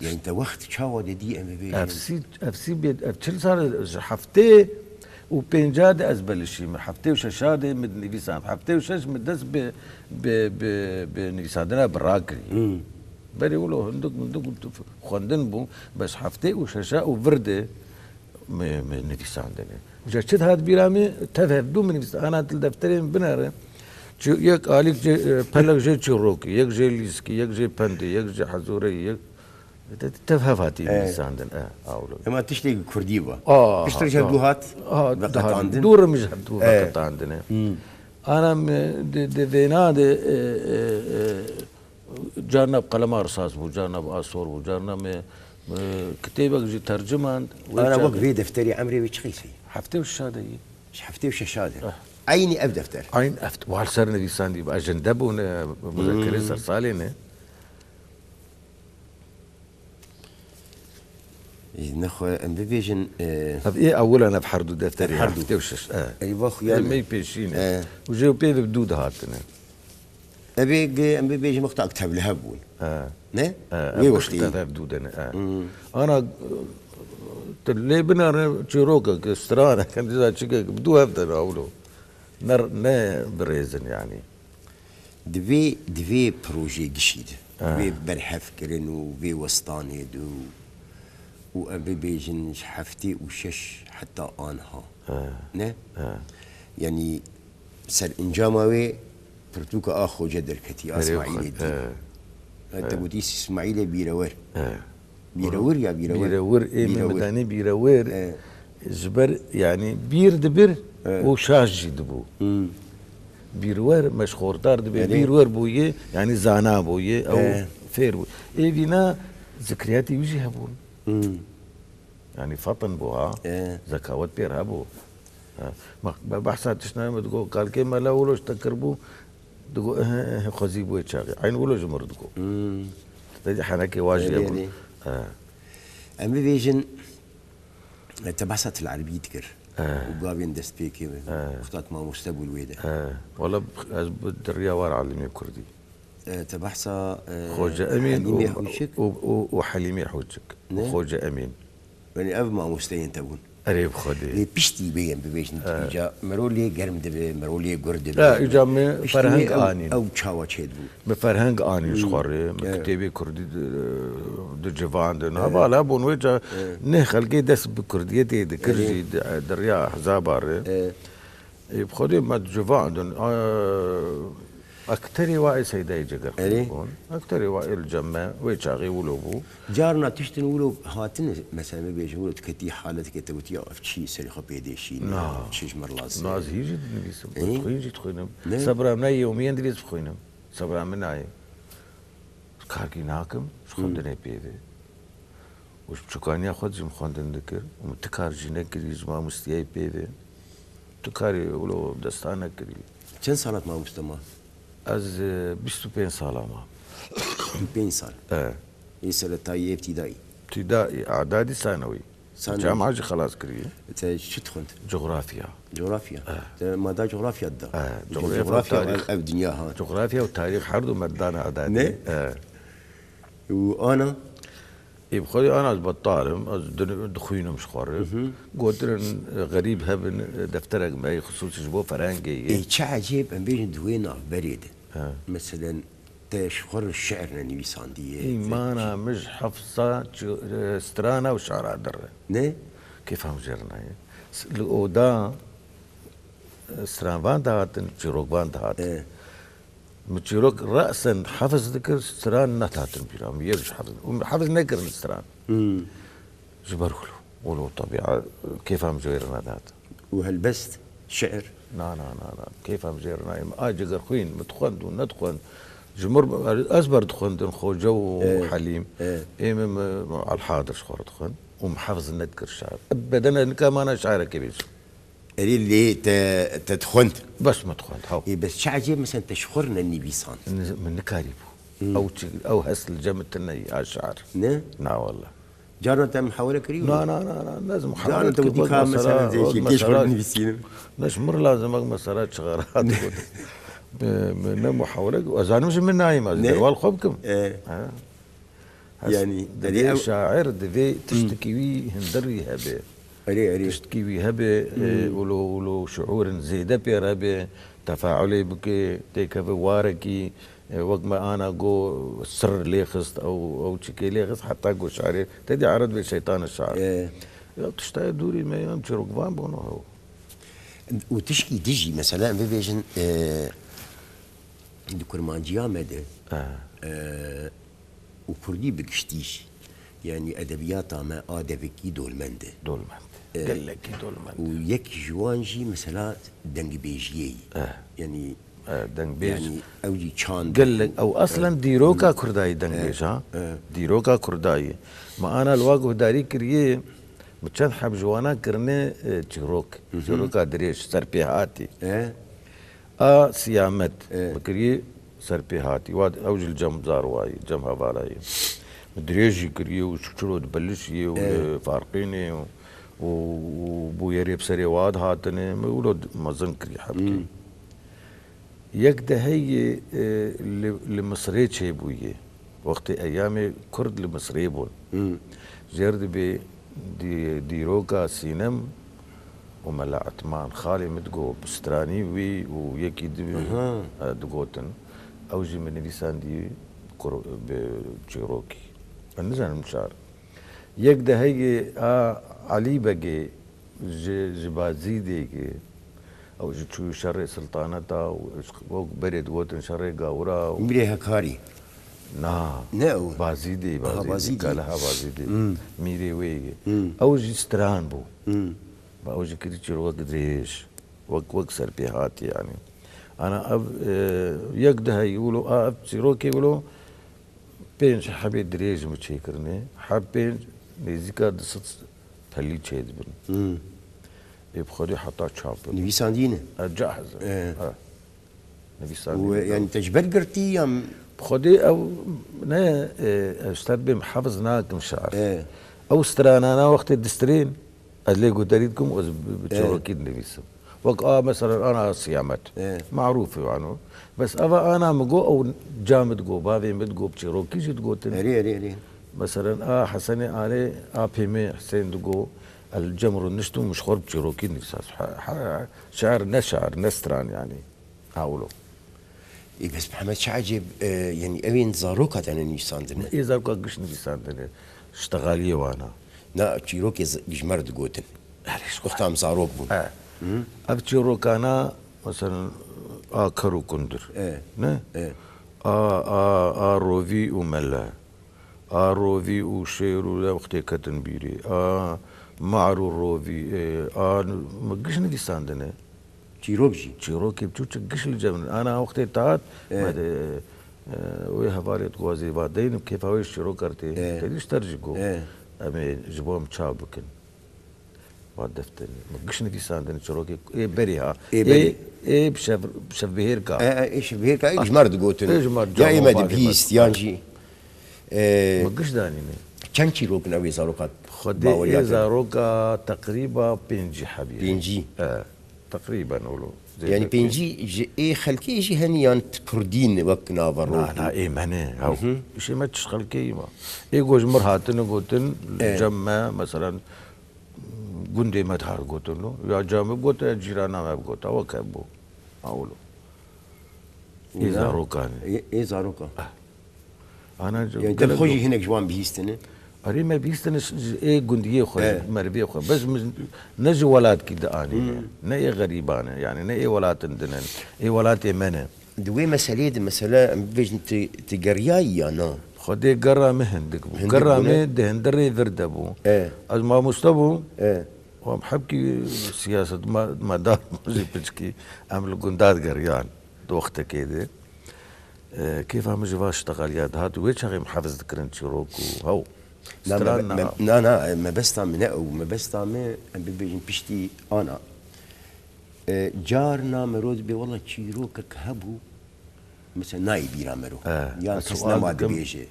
Yani te wext çawa de dî em bibêjin? Ev sî, ev sî bê, ev çil sal ji heftê û pênca de ez belişî me. Heftê û şeşa de min nivîsand. Heftê û şeş min dest bi, bi, bi, bi nivîsandina bi rakirî. Hmm. Berê wilo hindik mindik û tu xwendin bû, bes heftê û şeşa û vir de me, me nivîsandine. Ji çi dihat bîra me, tev hevdû min nivîs-, ana til defterê min binere. Çi-, yek alîk jê, e, pelek jê çîrokî, yek jê lîskî, yek jê pendê, yek jê hezûreyî, yek Te, te hev hatî Evet. nivîsandin, e, awlo. Ema tiştekî kurdî va. Aa, Piştre ji ha, hevdû hat ha, veqetandin. Dû re min ji hevdû Evet. veqetandin, e. Hmm. Ana me di, di vêna de, e, e, e, carna bi qelema risas bû, carna bi asor bû, carna me, me kitêbek jî tercimand. Wê Ana çaxê wek vê defterê emrê wê çi qîseyî? Heftê û şeş de yî. Ji heftê û şeş de. Eh. Eynî ev defter. Eyn ev, wal ser nivîsandî, ejinde bûne, muzekere Hmm. ser salê ne. Nexwe em bibêjin, e, Ev ê ewilan ev herdu defterê Ev herdu. heftê û şeş, e. Eyvah, Ê yani. me pêşî ne. E. Û jê û pê ve bi dû dihatine. Ev ê ge em bibêjin wexta tevlihev bûn. E. Ne? E, Wê ev wextî. Tev hev dû de ne, e. Hmm. Ana, e, tu lê binare çîrokek, stranek, em dîza çikek, bi dû hev de ne, awlo. Ne, ne birêzin yani. Di vê, di vê projê gişî de, Ha. vê berhevkirin û vê westanê de û, û em bibêjin ji heftê û şeş heta anha. Ha. Ne? Ha. Yanî serencama wê pirtûka a Xoce derketî, a Erê Îsmaîlê xwe-, dî. ha. Ha, te Ha. gotî Îsmaîlê Bîrewer. Ha. Bîrewir ya bîrewir? Bîrewir, ê min Bîrewir. Midanî bîrewir. E. Ji ber, yani, bîr dibir E. û şaş jî dibû. Hmm. Bîrwer meşxordar dibe, Belê. Bîrwer bûye, yani zana bûye, ew E. fêr bû. Ê vîna zikriyatî wî jî hebûn. Hmm. Yani fatin bû ha. E. Zekawet pêr hebû. Ha. Bak, be-, behsa tiştine me digo, kalkê me la wilo ji te kiribû, digo, eh, eh, eh, xwezî bûye çaxê. Eyn wilo ji mir digo. Hmm. Te dî henekê wa jî Erê, hebûn. erê. Ha. Em bibêjin, e, te behsa Til Erbî dikir. Ha. Û gavên destpêkê min. Ha. Wexta tu mamoste bû li wê de. Ha. Wala ez bi diriya war alimê Kurdî. E, te behsa, e, Xoce Emîn Helîmê û, Hûçik? û, û, û Helîmê Hûçik. Ne? Xoce Emîn. Yanî ev mamosteyên te bûn. Erê bi Xwedê. Lê piştî bê em bibêjin, Ha. îca mero lê germ dibe, mero lê gur dibe. Ha, îca me Piştî ferheng wê ew, anîn. ew çawa çêdibû? Me ferheng anîn ji Hmm. xwe re, me Evet. kitêbê kurdî di, di civandin. Evet. Heval hebûn wê ca Evet. ne xelkê dest bi kurdiyetê dikir Evet. jî di, di riya hizaba re. Evet. Ê, bi Xwedê me civandin. A, ekterê wa ê Seydayê Cegerxwîn Erê. bûn. Ekterê wa ê li cem me, wê çaxê wilo bû. Carna tiştin wilo hatine, mesela me bêjin wilo diketî haleteke te gotiya ev çi serê xwe pê dêşîne, Na. çi ji mir lazim. Na, ez hîn jî dinivîsim. Ê? Dixwîn jî dixwînim. Ne? Sebra min nayê yewmiyen divê ez bixwînim. Sebra min nayê. Kargî nakim, ji Hı. xwendinê pê ve. Û ji biçûkaniya xwe de jî min xwendin dikir. Û min ti kar jî nekirî, ji mamostiyayê pê ve. Tu karî wilo desta nekirî. Çend sala tu mamoste ma? Ez, e, bîst û pênc sala ma. Bîst û pênc sal. E. Ê seretayî, ê îbtîdayî? Îbtîdayî, adadî, sanewî. Sanewî. Cama jî xelas kiriye. Te çi dixwend? Cografya. Cografya. E. Te mada cografya dida. E, Cografya cografya û tarîx. ev, ev dinya ha. Cografya û tarîx her du me didane adadî. Ne? E. Û ana? Ê, bi xwedê ana ez betal im, ez din-, dixwînim ji xwe re. Hı hı. Gotin, e, xerîb hebin, e, defterek me yê xisûsî ji bo ferhengê yê. Ê, çi ecêb, em bêjin di wê navberê de. He. Meselen, te ji xwe re şi'r nenivîsandiye, te Îmana çi? min ji heft sed çi-, e, strana û şara dir e. Ne? Kêfa min jê re nayê. S-, li oda, e, stranvan dihatin, çîrokvan dihatin. E. Min çîrok resen hefiz dikir, stran nehatin bîra min, yek ji hefiz. Û min hefiz nekirin stran. Hmm. Ji ber wilo, wilo tebîa, kêfa min ji wê re nedihat. Û helbest, şiir? Na, na, na, na. Kêfa min jê re nayê. Min a Cegerxwîn, min dixwend û nedixwend. Ji mir, ez ber dixwendin, Xoce û Evet, Helîm. evet. Ê min, min, min Elhadir ji xwe re dixwend. û min hefz nedikir şair. Ebeden ez nikarima ana şairekê bêjim. Erê lê te, te dixwend. Bes min dixwend, haw. Ê, bes çi ecêb, mesela te ji xwe re nenivîsand. Ni-, min nikarîbû. Hmm. Ew çi, ew hest li cem min tune ye, a şair. Ne? Na wallah. Carna te muhawele kirî? Na, na, na, na, ne ez muhawele. Carna te wekî ka mesela, zêkî, kê ji xwe re nivîsînim. Ne ji min re lazim e, mesela çixara digot. Bi, bi ne muhawele, ez zanim ji min nayê, ez Ne? Wal xwe bikim. E. Ha. Hes-, Yani, divê yani ew şair, divê tiştekî wî hundir wî hebe. Erê, erê. Tiştekî wî hebe, e, wilo, wilo şuûrin zêde pê re be, tefaulê bike, têkeve warekî, e, wek me ana go sir lê xist, ew, ew çikê lê xist, heta go şairê, te dî ere dibê şeytan şair. E. Ya tiştayê dûrî me, em çirokvan bûn, ho. Û tişkî dijî, mesela, em bibêjin, e, di kurmanciya me de, e, û kurdî bi giştî jî, yanî edebiyata me a devikî dolmend e. Dolmend. E, Gelekî dolmend. Û yek ji wan jî mesela dengbêjiyê ye. E. Yanî, e, dengbêj. Yanî ew jî çand. Gelek, ew aslen dîroka kurdayî dengbêj, ha? E. Dîroka kurdayî. Me ana li wa guhdarî kiriye, min çend heb ji wana kirine, e, çîrok. Çîroka dirêj, serpêhatî. E. A Siyamet, e, bikirî serpêhatî. Wa ew jî li cem zarwa yî, cem hevala yî. Dirêj jî kiriye û çiro dibelişiyê û, e, li farqînê û, û, û bûyerê bi serê wa dihatine. Me wilo mezin kirî hebkî. Hmm. Yek deheyê, e, li, li Misirê çêbûye. Wextê eyamê Kurd li Misirê bûn. Hmm. Jêr dibê dî-, dîroka Sînem û Mela Etman, xalê min digot, bi stranî wî û yekî dî, aha, e, digotin. Ew jî min nivîsandî kur-, bi çîrokî. Ez nizanim çar. Yek deheyê a Elî Begê ji, ji Bazîdê ki, ew ji çû şerê siltaneta û wek berê digotin şerê gawira û Mîrê Hekarî. Na. Ne ew? Bazîdê, aha, Bazîdê, Bazîdê. Kaleha Bazîdê. Hmm. Mîrê wê ye. Hmm. Ew jî stran bû. Hmm. Ba ew jî kirî çîrok dirêj. Wek, wek serpêhatî yanî. Ana ev, e, yek deheyî wilo, a ev çîrokê wilo pênc hebê dirêj min çêkirine. Heb pênc nêzîka du sed pelî çêdibin. Hmm. Ê bi Xwedê heta çap bibin. Nivîsandî ne? E, cahiz e. E. E. Nivîsandî Û, ne. Yani te ji ber girtî ya m- Bi Xwedê ew ne, e, ez ji te dibêm hefiz nakim şiir. E. Ew stranana wextê distirên, ez lê guhdarî dikim û ez bi, bi E. çîrokî dinivîsim. Wek a, mesela, ana Siyamet. E. Marûf e wano. Bes eva ana min got, ew ca min digot, bavê min digot, bi çîrokî jî digotin. Erê, erê, erê. Mesela, a Hesenê Alê, apê min Husên digot, ez li cem rûniştim û ji xwe re bi çîrokî nivîsas. Ha, ha, şair ne şair, ne stran yani. Ha, wilo. Ê, bes Mihemed, çi ecêb, e, yani ew ên zaroka te ne nivîsandine? Ê zaroka giş nivîsandine. Ştexaliyê wana. Na, çîrokê z-, ji me re digotin. Erê, ji Wexta em zarok bûn. He. Hı? Ev çîrokana, mesela, a Ker û Kundir. E. Ne? E. A, a, a Rovî û Mele. A Rovî û Şêr û Lewx tê ketin bîrê. A Mar û Rovî, e, a, min giş nivîsandine. Çîrok jî? Çîrokê biçûçik giş li cem min. Ana wextê te hat, E. me de, e, wê hevalê dixwazê va deynim, kêfa wê ji çîroka re tê. E. Te dî ji te re jî got. E. Em ê ji bo em çav bikin. Va defterê. Min giş nivîsandin çirokê ê berê ha. Ê berê. Ê, ê bi şev-, bi şevbihêrka. E, e, ê şevbihêrka, ê ji me re digotin. Ê ji me re Ya ê me dibîst, yan jî, e, Min giş danîne. Çend çîrok in ew ê zaroka Xwedê ê baweriyatê? Zaroka teqrîba pêncî hebî. Pêncî? E, teqrîben wilo. Yani pêncî ji ê xelkê jî henî yan kurdîn wek naverok? Na, na, ê me ne. Ew, Hı hı. Îşê me çi xelkê yî ma. Ê go ji mir hatine gotin, E. cem me, meselen, gundê me dihar gotin, no? Ya cem me bigota, ya cîrana me bigota, weke bû. Awlo. Ê Ya. zarokan. Ê, ê zarokan. Ah. Ana Yani gelek te xwe jî do- hinek ji wan bihîstine? Erê me bihîstine ji, ji ê gundiyê xwe, He. ji merivê xwe. Bes min ne ji welatkî dianîne. Hmm. Ne ê xerîban e, yani ne ê welatin din in. Ê welatê me ne. Di wê meseleyê de, mesela, em bibêjin, tu, tu geriyayî ya na? Xwedê gera me hindik bû. Hindik Gera bû, ne? me di hindirê vir de bû. E. Ez mamoste bûm. E. Wan hebkî siyasetma-, medar bû jî piçkî. Em li gunda digeriyan di wextekê de. E, kêfa min ji van ştexaliya dihat û wê çaxê min hefiz dikirin çîrok û hew. Na, me, me, na, na, mebesta min ne ew, mebesta min, em bibêjin piştî ana. E, carna mero dibê, wela çîrokek hebû, mesela nayê bîra mero. E, yan kes nema dibêje.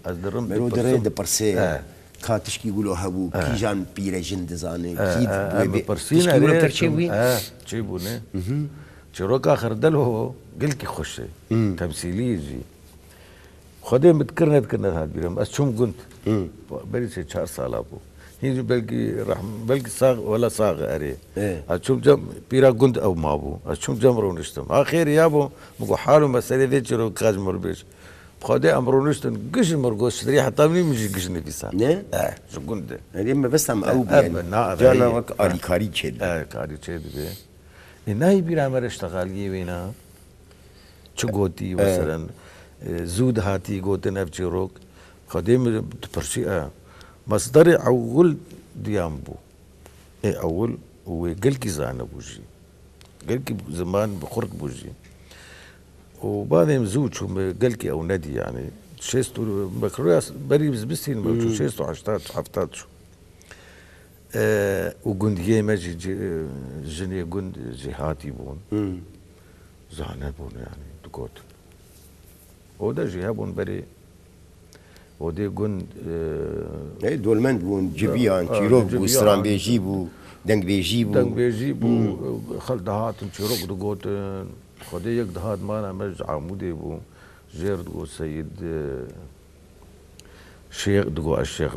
Mero dire dipirse, e, ka tişkî wilo hebû, e, kîjan pîrejin dizane, e, kî e, e, wê bê, bipirsîne tişkî wilo rê, çê bû, e, çê bû ne? Çîroka Xerdelo gelkî xweş e. Temsîlî jî. Xwedê min dikir nedikir nehat bîra min. Ez çûm gund. Hı. Berî sê çar sala bû. Hîn jî belkî rehm-, belkî sax, wela sax e erê. Ê. Ez çûm cem, pîra gund ew mabû. Ez çûm cem rûniştim. Ha xêr ya bû, min got hal û meselê vê çîroka ji min re bêj. Xwedê em rûniştin, giş ji min re got, şirî heta min min jî giş nivîsa. Ne? E, ji gund e. Erê, mebesta min ew bû, e, yani. Na, carna wek alîkarî çêdibe. E, karî çêdibe. Ê, nayê bîra me re ştexaliyê wêna. Çi gotî, e, meselen, e, zû dihatî gotin ev çîrok. Xwedê min dipirsî, e, mesderê ewil diyan bû. Ê ewil û wê gelkî zanibû jî. Gelkî ziman bi xurt bû jî. Û badê min zû çû, min gelkî ew nedî, yani. Şêst û, mekroya berî zimistîn min çû, hmm, şêst û heştad, heftad çû. E, û gundiyê me jî ci-, jinê gund jêhatî bûn. Hmm. Zane bûn, yani, digot. Oda jî hebûn berê. Odê gund, e, hey, dolmend bûn, e, civiyan, e, çîrok bû, civiyan, stranbêjî bû, dengbêjî bû. Dengbêjî bû, hmm, e, xelk dihatin, çîrok digotin. Xwedê yek dihat mala me ji Amûdê bû. Jêr digot Seyid, e, Şêx digot, ez Şêx,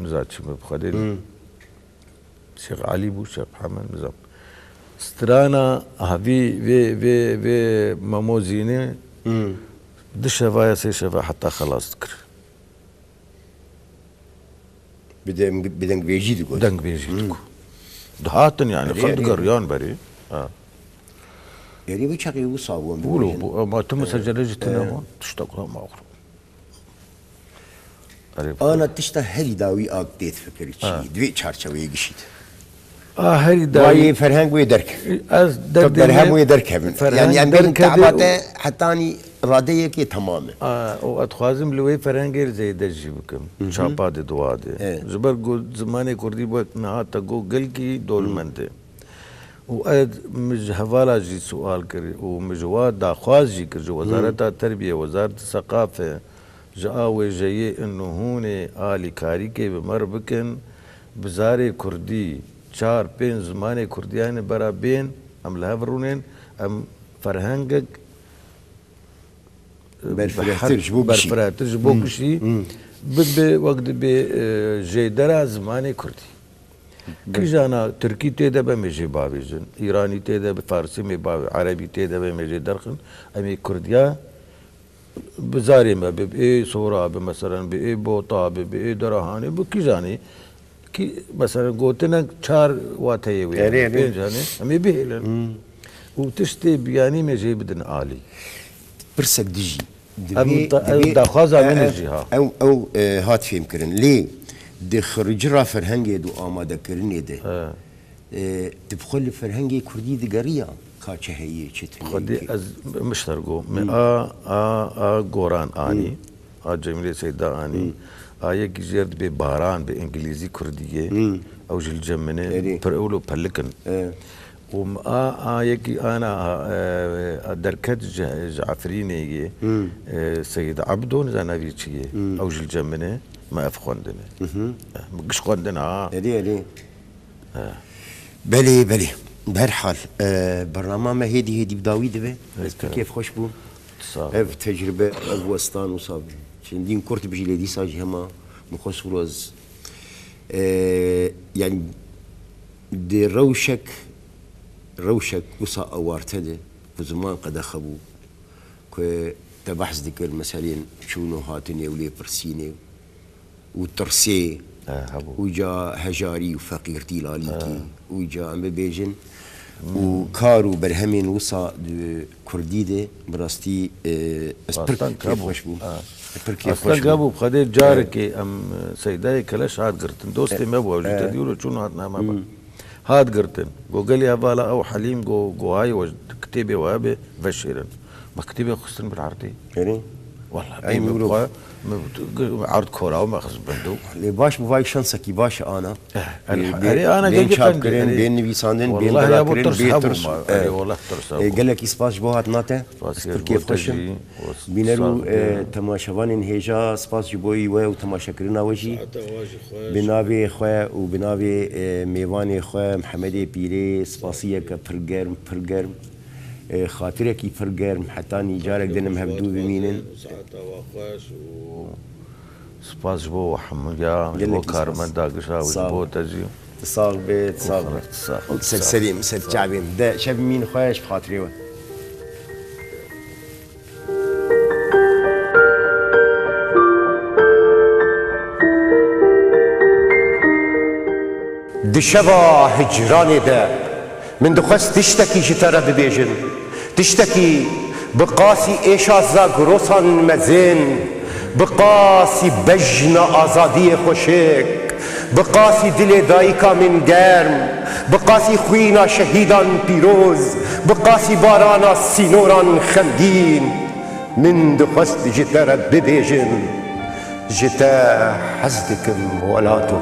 niza çi me bi Xwedê. Hmm. Şêx Elî bû, Şêx Mihemed, niza. Strana ha vî, vê, vê, vê Memo Zînê, hmm, du şeva ya sê şeva heta xelas dikir. Bi deng-, bi dengbêjî digot. Dengbêjî, hmm, digot. Dihatin yani, erê, xelk, erê, digeriyan berê. Ha. Erê, wî çaxê wisa bû, em bibêjin. Wilo bû, ama tu, e, musecele jî tune, e, bûn, tiştek ma xwe. Erê, ana tişta herî dawî a tê difikirî çi? Ha. Di vê çarçeweyê gişî de. A herî dawî. Mayê ferheng wê derkevin. Ez derdê berhem wê derkevin. Ferheng, yani em bêjin derkeve taba û te hetanî radeyekê temam e. A, û ez dixwazim li wê ferhengê zêde jî bikim. Hı hı. Çapa de, dua de. Evet. Ji ber ku zimanê kurdî wek niha te got gelkî dolmend e. Hı. Û ez, min ji hevala jî sual kir û min ji wa daxwaz jî kir ji, hı, Wezareta Terbiyê, Wezareta Seqafe, ji a wêjeyê û hûnê alîkarîkê bi me re bikin, bi zarê kurdî, çar pênc zimanê kurdiyane bera bên, em li hev rûnên, em ferhengek, e, berfirehtir ji bo gişî. Berfirehtir ji bo gişî, hmm, bibe wek dibê, e, jêdera zimanê kurdî. Kijana tirkî tê de be, em ê jê bavêjin. Îranî tê de be, farsî em ê bavê, erebî tê de be, em ê jê derxin. Em ê kurdiya bi zarê me be, bi ê sora be, meselen, bi ê bota be, bi ê derahanê, bi kijanê. Ki, meselen, gotinek çar wateyê wê, erê, erê, pênc hene, em ê bihêlin. Hmm. Û tiştê biyanî me jê bidin alî. Pirsek dijî. Ev, divê, ev divê, daxwaza min e, e, jî ha. Ew, ew, e, hat fêmkirin. Lê di xiricira ferhengê de û amadekirinê de, he, e, tu bi xwe li ferhengê kurdî digeriya, ka çi heye, çi tune. Xwedê ez mişter go. Me, hmm, a, a, a goran anî. Hmm. A Cemîlê Seyda anî. Hmm. A yekî jêr dibê Baran, bi îngilîzî kurdî ye. Hmm. Ew jî li cem min e. Erê. Pir ewlo pelik in. E. Û a, a yekî ana, a, e, a derket ji, ji Efrînê yê, hmm, e, Seyid Ebdo, nizana vî çi yê. Hmm. Ew jî li cem min e, me ev xwendine. Mhm. E, min giş xwendin ha. Erê, erê. E. Belê, belê. Bi her hal, e, bernama me hêdî hêdî bi dawî dibe. Ez pir kêfxweş bûm. Sağ ol. Ev tecrube, ev westan wisa çendîn kurt bijî lê dîsa jî hema min xwest wilo ez, e, yani di rewşek, rewşek wisa awarte de ku ziman qedexe bû, ku te behs dikir meselên çûn û hatinê û lêpirsînê û tirsê, e, hebû, û ca hejarî û feqîrtî lalîkî, e, û ca em bibêjin, hmm, û kar û berhemên wisa di kurdî de bi rastî, e, ez pir kêfxweş bûm. Asteng hebû. Ha. Pir kêfxweş bûm. Asteng hebû, bi Xwedê carekê, e, em, e, Seydayê Keleş hat girtin. Dostê, e, me bû, ew jî, e, te dî wilo çûn hat nama me. Hmm. Hat girtin. Got gelî hevala ew Helîm, got, got hay we kitêbê we hebe veşêrin. Me kitêbê xistin bin erdê. Erê. Wala bê min xwe, min erd kora û me xist bin dû. Lê baş bû, vay şansekî baş e ana. Eh, elha-, erê ana, bên çapkirin, bên nivîsandin, bên belakirin, bê tirs. Erê wala tirs hebû. Gelekî spas ji bo hatina te. Ez pir kêfxweş im. Bîner û, e, temaşevanên hêja, spas ji bo we û temaşekirina we jî. Bi navê xwe û bi navê, e, mêvanê xwe Mihemedê Pîrê spasiyeke pir germ, pir germ. E, xatirekî pir germ, heta nî carek din em hevdû bimînin. Spas ji bo hemûya, ji bo karmenda gişa û ji bo te jî. Sax bê, sax bê. Ser serê min, ser çavê min. De şev mîn xweş bi xatirê we. Di şeva hicranê de min dixwest tiştekî ji te re bibêjim. Tiştekî bi qasî êşa zagirosan mezin, bi qasî bejna azadiyê xweşik, bi qasî dilê dayika min germ, bi qasî xwîna şehîdan pîroz, bi qasî barana sînoran xemgîn. Min dixwest ji te re bibêjim, ji te hez dikim welato.